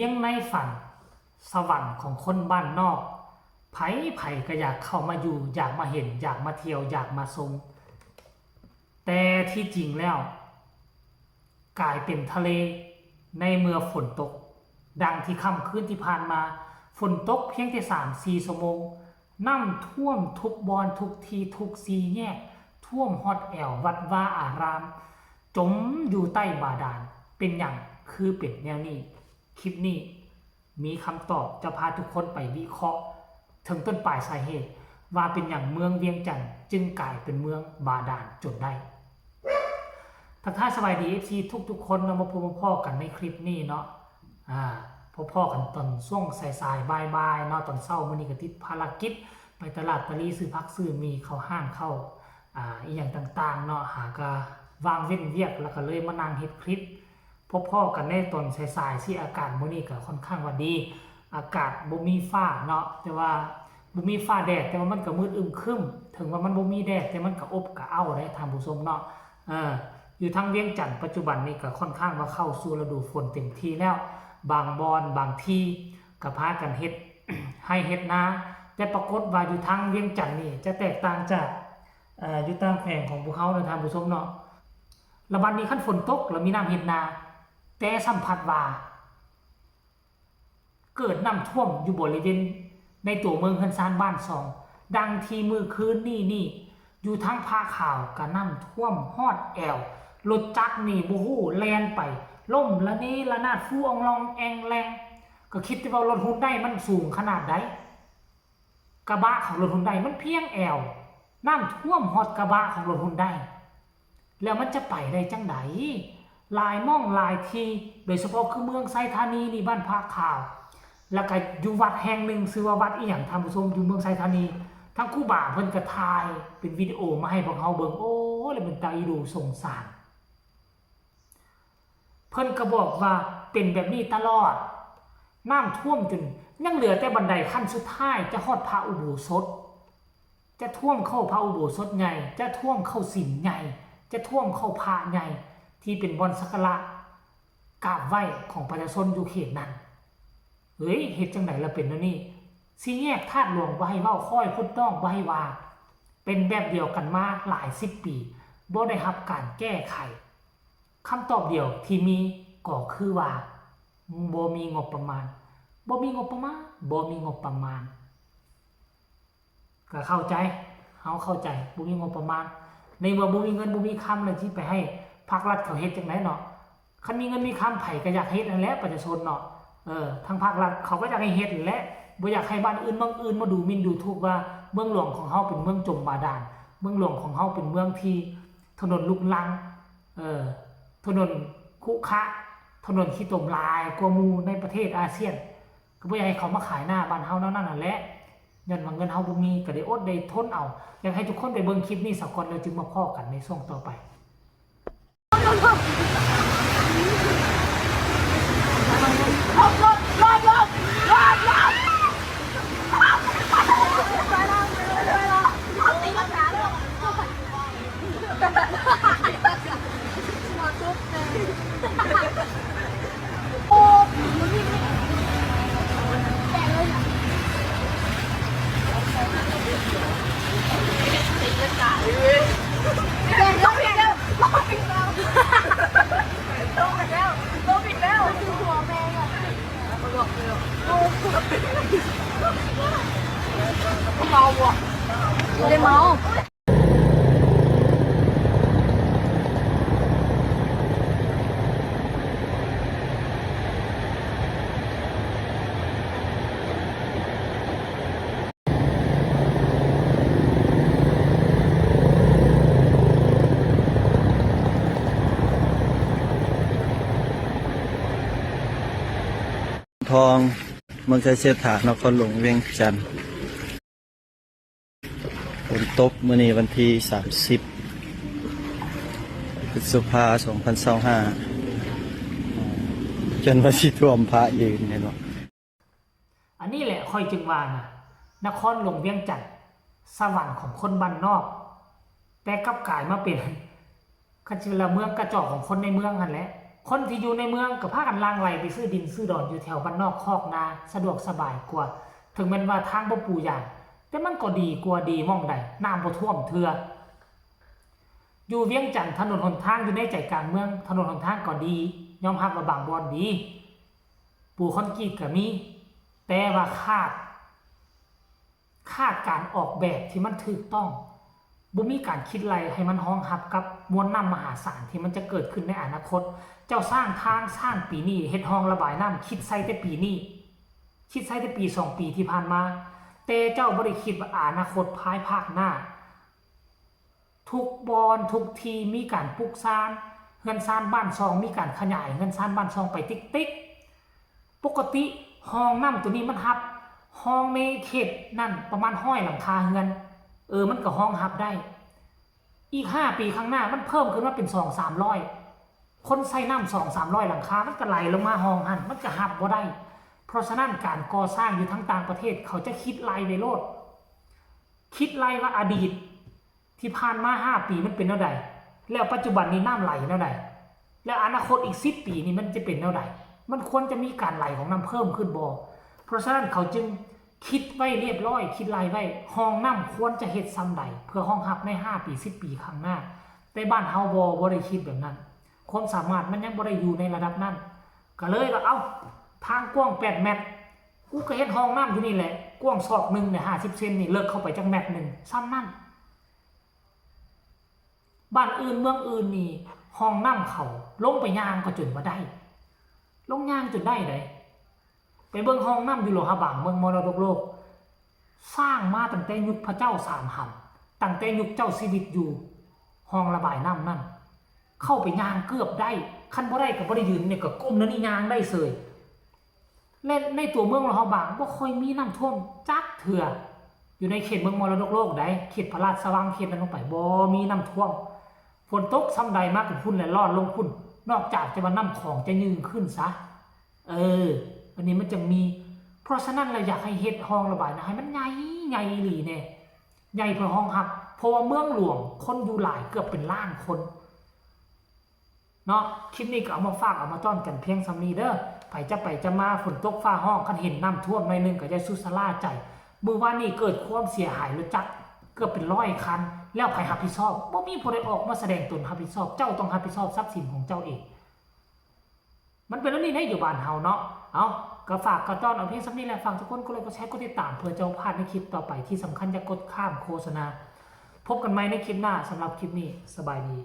ຽງໃນຝັນ ສະຫວັນຂອງຄົນບ້ານນອກ ໃຜໆກໍຢາກເຂົ້າມາຢູ່, ຢາກມາເຫັນ, ຢາກມາທ່ຽວ, ຢາກມາຊົມ. ແຕ່ທີ່ຈິງແລ້ວ ກາຍເປັນທະເລໃນເມື່ອຝົນຕົກ, ດັ່ງທີ່ຄ່ຳຄືນທີ່ຜ່ານມາ, ຝົນຕົກພຽງແຕ່ສາມສີ່ຊົ່ວໂມງ, ນ້ຳຖ້ວມທຸກບ່ອນ, ທຸກທີ່, ທຸກສີ່ແຍກ, ຖ້ວມຮອດແອວວັດວາອາຣາມ, ຈົມຢູ່ໃຕ້ບາດານ. ເປັນຫຍັງຄືເປັນແນວນີ້? ຄລິບນີ້ ມີຄຳຕອບຈະພາທຸກຄົນໄປວິເຄາະເຖິງຕົ້ນປາຍສາເຫດ ວ່າເປັນຫຍັງເມືອງວຽງຈັນຈຶ່ງກາຍເປັນເມືອງບາດານຈົນໄດ້. ທັກທາຍສະບາຍດີ ເອັຟຊີ ທຸກໆຄົນເນາະ, ມາພົບມາພໍ້ກັນໃນຄລິບນີ້ເນາະ. ອາ ພໍ້ໆກັນຕອນຊ່ວງສາຍໆ ບ່າຍໆເນາະ, ຕອນເຊົ້າມື້ນີ້ກໍຕິດພາລະກິດໄປຕະຫຼາດຕະຫຼີ ຊື້ຜັກຊື້ໝີ່ ເຂົ້າຮ້ານເຂົ້າ ອາ ອີ່ຫຍັງຕ່າງໆເນາະ, ຫາກະວ່າງເວັ້ນວຽກ ແລ້ວກໍເລີຍມານັ່ງເຮັດຄລິບ. ພໍ້ໆກັນໃນຕອນສາຍໆ ຊິ ອາກາດມື້ນີ້ກໍຄ່ອນຂ້າງວ່າດີ, ອາກາດບໍ່ມີຟ້າເນາະ, ແຕ່ວ່າບໍ່ມີຟ້າແດດ, ແຕ່ວ່າມັນກໍມືດອຶມຄຶ້ມ. ເຖິງວ່າມັນບໍ່ມີແດດ ແຕ່ມັນກໍອົບກະເອົ້າເດ້ທ່ານຜູ້ຊົມເນາະ. ເອີ ຢູ່ທາງວຽງຈັນປັດຈຸບັນນີ້ກໍຄ່ອນຂ້າງວ່າເຂົ້າສູ່ລະດູຝົນເຕັມທີ່ແລ້ວ, ບາງບ່ອນບາງທີ່ກໍພາກັນເຮັດໄຮ່ເຮັດນາ, ແຕ່ປາກົດວ່າຢູ່ທາງວຽງຈັນນີ້ຈະແຕກຕ່າງຈາກ ເອີ ຢູ່ຕ່າງແຂວງຂອງພວກເຮົານະທ່ານຜູ້ຊົມເນາະ. ລະບັດນີ້ຄັນຝົນຕົກລະມີນ້ຳເຮັດນາ, ແຕ່ສຳພັດວ່າເກີດນ້ຳຖ້ວມຢູ່ບໍລິເວນໃນຕົວເມືອງເຮືອນຊານບ້ານຊ່ອງ, ດັ່ງທີ່ມື້ຄືນນີ້ນີ້ ຢູ່ທາງຜາຂາວກະນ້ຳຖ້ວມຮອດແອວ, ລົດຈັກນີ້ບໍ່ຮູ້ແລ່ນໄປ, ລົ້ມລະເນລະນາດ ຟູອອງລອງແອງແລງ. ກໍຄິດແຕ່ວ່າລົດຮຸນໄດມັນສູງຂະໜາດໃດ. ກະບະຂອງລົດຮຸນໄດມັນພຽງແອວ, ນ້ຳຖ້ວມຮອດກະບະຂອງລົດຮຸນໄດ, ແລ້ວມັນຈະໄປໄດ້ຈັ່ງໃດ? ຫຼາຍໝ່ອງຫຼາຍທີ່ ໂດຍສະເພາະຄືເມືອງໄຊທານີນີ້ ບ້ານຜາຂາວ, ແລ້ວກະຢູ່ວັດແຫ່ງໜຶ່ງ ຊື່ວ່າວັດອີ່ຫຍັງທ່ານຜູ້ຊົມ ຢູ່ເມືອງໄຊທານີ, ທາງຄູບາເພິ່ນກະຖ່າຍເປັນວິດີໂອມາໃຫ້ພວກເຮົາເບິ່ງ. ໂອ້ຍ ແລ້ວເປັນຕາອີດູສົງສານ. ເພິ່ນກໍບອກວ່າເປັນແບບນີ້ຕະຫຼອດ, ນ້ຳຖ້ວມຈົນຍັງເຫຼືອແຕ່ບັນໄດຂັ້ນສຸດທ້າຍຈະຮອດພະອຸໂບສົດ, ຈະຖ້ວມເຂົ້າພະອຸໂບສົດໃຫຍ່, ຈະຖ້ວມເຂົ້າສິມໃຫຍ່, ຈະຖ້ວມເຂົ້າພະໃຫຍ່ ທີ່ເປັນບ່ອນສັກກາລະກາບໄຫວ້ຂອງປະຊາຊົນຢູ່ເຂດນັ້ນ. ເອີຍ ເຮັດຈັ່ງໃດລະເປັນແນວນີ້? ສີ່ແຍກທາດຫຼວງບໍ່ໃຫ້ເວົ້າ, ຄ້ອຍພຸດນ້ອງບໍ່ໃຫ້ວ່າ, ເປັນແບບດຽວກັນມາຫຼາຍສິບປີ ບໍ່ໄດ້ຮັບການແກ້ໄຂ. ຄຳຕອບດຽວທີ່ມີກໍຄືວ່າ ບໍ່ມີງົບປະມານ, ບໍ່ມີງົບປະມານ, ບໍ່ມີງົບປະມານ. ກໍເຂົ້າໃຈ, ເຮົາເຂົ້າໃຈ, ບໍ່ມີງົບປະມານ. ໃນເມື່ອບໍ່ມີເງິນບໍ່ມີຄຳແລ້ວ ຊິໄປໃຫ້ພາກລັດເຂົາເຮັດຈັ່ງໃດເນາະ? ຄັນມີເງິນມີຄຳ ໃຜກໍຢາກເຮັດຫັ້ນແຫຼະ ປະຊາຊົນເນາະ. ເອີ ທາງພາກລັດເຂົາກໍຢາກໃຫ້ເຮັດຫັ້ນແຫຼະ, ບໍ່ຢາກໃຫ້ບ້ານອື່ນເມືອງອື່ນມາດູໝິ່ນດູຖູກວ່າເມືອງຫຼວງຂອງເຮົາເປັນເມືອງຈົມບາດານ, ເມືອງຫຼວງຂອງເຮົາເປັນເມືອງທີ່ຖະໜົນລຸກລັງ, ເອີ ຖະໜົນຂຸຂະ, ຖະໜົນຂີ້ຕົມຫຼາຍກວ່າໝູ່ໃນປະເທດອາຊຽນ. ກໍບໍ່ຢາກໃຫ້ເຂົາມາຂາຍໜ້າບ້ານເຮົາແນວນັ້ນຫັ້ນແຫຼະ, ຍ້ອນວ່າເງິນເຮົາບໍ່ມີກໍໄດ້ອົດໄດ້ທົນເອົາ. ຢາກໃຫ້ທຸກຄົນໄປເບິ່ງຄລິບນີ້ສາກ່ອນ ແລ້ວຈຶ່ງມາພໍ້ກັນໃນຊ່ວງຕໍ່ໄປ. ທອງ ເມືອງໄຊເສດຖາ ນະຄອນຫຼວງວຽງຈັນ. ຝົນຕົກມື້ນີ້ວັນທີສາມສິບ ພຶດສະພາ ສອງພັນຊາວຫ້າ ຈົນວ່າຊິຖ້ວມພະຢືນ ເຫັນບໍ່? ອັນນີ້ແຫຼະຂ້ອຍຈຶ່ງວ່ານະ ນະຄອນຫຼວງວຽງຈັນ ສະຫວັນຂອງຄົນບ້ານນອກ ແຕ່ກັບກາຍມາເປັນ ຄັນຊິວ່າເມືອງກະຈອກຂອງຄົນໃນເມືອງຫັ້ນແຫຼະ. ຄົນທີ່ຢູ່ໃນເມືອງກໍພາກັນຫຼັ່ງໄຫຼໄປຊື້ດິນຊື້ດອນຢູ່ແຖວບ້ານນອກຄອກນາ ສະດວກສະບາຍກວ່າ. ເຖິງແມ່ນວ່າທາງບໍ່ປູຢາງ ແຕ່ມັນກໍດີກວ່າດີໝ່ອງໃດ ນ້ຳບໍ່ຖ້ວມເທື່ອ. ຢູ່ວຽງຈັນ ຖະໜົນຫົນທາງຢູ່ໃນໃຈກາງເມືອງ ຖະໜົນຫົນທາງກໍດີ ຍອມຮັບວ່າບາງບ່ອນດີ ປູຄອນກຣີດກໍມີ ແຕ່ວ່າຂາດ ຂາດການອອກແບບທີ່ມັນຖືກຕ້ອງ, ບໍ່ມີການຄິດໄລ່ໃຫ້ມັນຮອງຮັບກັບມວນນ້ຳມະຫາສານທີ່ມັນຈະເກີດຂຶ້ນໃນອະນາຄົດ. ເຈົ້າສ້າງທາງສ້າງປີນີ້ ເຮັດຮ່ອງລະບາຍນ້ຳ ຄິດໃສ່ແຕ່ປີນີ້ ຄິດໃສ່ແຕ່ປີສອງປີທີ່ຜ່ານມາ, ແຕ່ເຈົ້າບໍ່ໄດ້ຄິດວ່າອະນາຄົດພາຍພາກໜ້າ ທຸກບ່ອນທຸກທີ່ມີການປຸກຊານ ເຮືອນຊານບ້ານຊ່ອງ ມີການຂະຫຍາຍເຮືອນຊານບ້ານຊ່ອງໄປຕິກໆ. ປົກກະຕິຮ່ອງນ້ຳໂຕນີ້ມັນຮັບຮ່ອງໃນເຂດນັ້ນປະມານຮ້ອຍຫຼັງຄາເຮືອນ, ເອີ ມັນກໍຮອງຮັບໄດ້. ອີກຫ້າປີຂ້າງໜ້າມັນເພີ່ມຂຶ້ນມາເປັນສອງສາມຮ້ອຍ, ຄົນໃຊ້ນ້ຳສອງສາມຮ້ອຍຫຼັງຄາ ມັນກໍໄຫຼລົງມາຮ່ອງຫັ້ນ ມັນກໍຮັບບໍ່ໄດ້. ເພາະສະນັ້ນການກໍ່ສ້າງຢູ່ທາງຕ່າງປະເທດ ເຂົາຈະຄິດໄລ່ໄວ້ໂລດ, ຄິດໄລ່ວ່າອະດີດ ທີ່ຜ່ານມາຫ້າປີມັນເປັນແນວໃດ ແລ້ວປັດຈຸບັນນີ້ນ້ຳໄຫຼແນວໃດ ແລ້ວອະນາຄົດອີກສິບປີນີ້ມັນຈະເປັນແນວໃດ ມັນຄວນຈະມີການໄຫຼຂອງນ້ຳເພີ່ມຂຶ້ນບໍ່? ເພາະສະນັ້ນເຂົາຈຶ່ງຄິດໄວ້ລຽບລ້ອຍ ຄິດໄລ່ໄວ້ ຮ່ອງນ້ຳຄວນຈະເຮັດຊ່ຳໃດ ເພື່ອຮອງຮັບໃນຫ້າປີສິບປີຂ້າງໜ້າ. ແຕ່ບ້ານເຮົາບໍ່ ບໍ່ໄດ້ຄິດແບບນັ້ນ, ຄວາມສາມາດມັນຍັງບໍ່ໄດ້ຢູ່ໃນລະດັບນັ້ນ ກໍເລີຍວ່າ ເອົ້າ ທາງກວ້າງແປດແມັດ ກູກໍເຮັດຮ່ອງນ້ຳຢູ່ນີ້ແຫຼະ ກວ້າງສອກໜຶ່ງ ຫ້າສິບເຊັນນີ້ ເລິກເຂົ້າໄປຈັກແມັດໜຶ່ງ ຊ່ຳນັ້ນ. ບ້ານອື່ນເມືອງອື່ນນີ້ ຮ່ອງນ້ຳເຂົາລົງໄປຍ່າງກໍຈົນວ່າໄດ້, ລົງຍ່າງຈົນໄດ້ໃດ໋. ໄປເບິ່ງຮ່ອງນ້ຳຢູ່ຫຼວງພະບາງ ເມືອງມໍລະດົກໂລກ, ສ້າງມາຕັ້ງແຕ່ຍຸກພະເຈົ້າສາມຫຳ, ຕັ້ງແຕ່ຍຸກເຈົ້າຊີວິດຢູ່ ຮ່ອງລະບາຍນ້ຳນັ້ນ ເຂົ້າໄປຍ່າງເກືອບໄດ້, ຄັນບໍ່ໄດ້ກໍບໍ່ໄດ້ຢືນນີ້ ກໍກົ້ມແນວນີ້ຍ່າງໄດ້ເສີຍ. ແລະ ໃນຕົວເມືອງຫຼວງພະບາງບໍ່ຄ່ອຍມີນ້ຳຖ້ວມຈັກເທື່ອ, ຢູ່ໃນເຂດເມືອງມໍລະດົກໂລກໃດ໋, ເຂດພະລາຊະວັງ ເຂດນັ້ນລົງໄປ ບໍ່ມີນ້ຳຖ້ວມ. ຝົນຕົກຊ່ຳໃດມາກໍພຸ້ນແຫຼະ ລອດລົງພຸ້ນ, ນອກຈາກຈະວ່ານ້ຳຂອງຈະຍື່ນຂຶ້ນຊະ. ເອີ ອັນນີ້ມັນຈັ່ງມີ. ເພາະສະນັ້ນແລ້ວ ຢາກໃຫ້ເຮັດຮ່ອງລະບາຍນ້ຳໃຫ້ມັນໃຫຍ່ ໃຫຍ່ອີ່ຫຼີແດ່, ໃຫຍ່ເພື່ອຮອງຮັບ, ເພາະວ່າເມືອງຫຼວງຄົນຢູ່ຫຼາຍ ເກືອບເປັນລ້ານຄົນ. ເນາະ ຄລິບນີ້ກໍເອົາມາຝາກເອົາມາຕ້ອນກັນພຽງສ່ຳນີ້ເດີ. ໃຜຈະໄປຈະມາ ຝົນຕົກຟ້າຮ້ອງ ຄັນເຫັນນ້ຳຖ້ວມໜ້ອຍໜຶ່ງກໍຢ່າຊຸຊະລ່າໃຈ. ມື້ວານນີ້ເກີດຄວາມເສຍຫາຍລົດຈັກເກືອບເປັນຮ້ອຍຄັນ, ແລ້ວໃຜຮັບຜິດຊອບ? ບໍ່ມີຜູ້ໃດອອກມາສະແດງຕົນຮັບຜິດຊອບ. ເຈົ້າຕ້ອງຮັບຜິດຊອບຊັບສິນຂອງເຈົ້າເອງ. ມັນເປັນແນວນີ້ໃດ໋ຢູ່ບ້ານເຮົາເນາະ. ເອົາ ກໍຝາກກໍຕ້ອນເອົາພຽງສ່ຳນີ້ແຫຼະ. ຝາກທຸກຄົນກົດໄລກົດແຊ ກົດຕິດຕາມ ເພື່ອຈະບໍ່ພາດໃນຄລິບຕໍ່ໄປ. ທີ່ສຳຄັນຢ່າກົດຂ້າມໂຄສະນາ. ພົບກັນໃໝ່ໃນຄລິບໜ້າ. ສຳລັບຄລິບນີ້ ສະບາຍດີ.